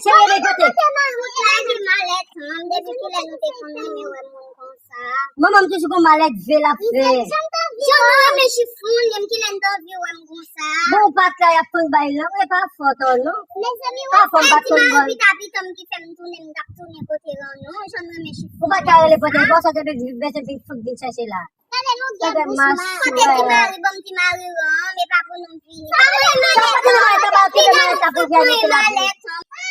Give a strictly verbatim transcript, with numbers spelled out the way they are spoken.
Cheri, vin kote. Kote malèt la? Ki malèt, manm? Depi kilè nou te konn renmen wè moun konsa? Manman, m toujou gon malèt vye l ap fè. Jan nou renmen chifon, menm kilè n t anvi wè m konsa? Bon, ou pa t la, y ap konn bay lan, e pa fòt ou non. Mezanmi, pa fòt, m pa t konn bay. Pita, pita, m ki fè m tounen, m t ap tounen kote lan non, jan nou renmen chifon. Ou pa t ka rele pote, bon, sa te vin, vin, vin, vin chèche la. Gade nou gen bouch mwen. Kote ti mari, ban m ti mari lan, men pa pou nou vini. Pa vle malèt lan. Pita, pita, pita, malèt lan.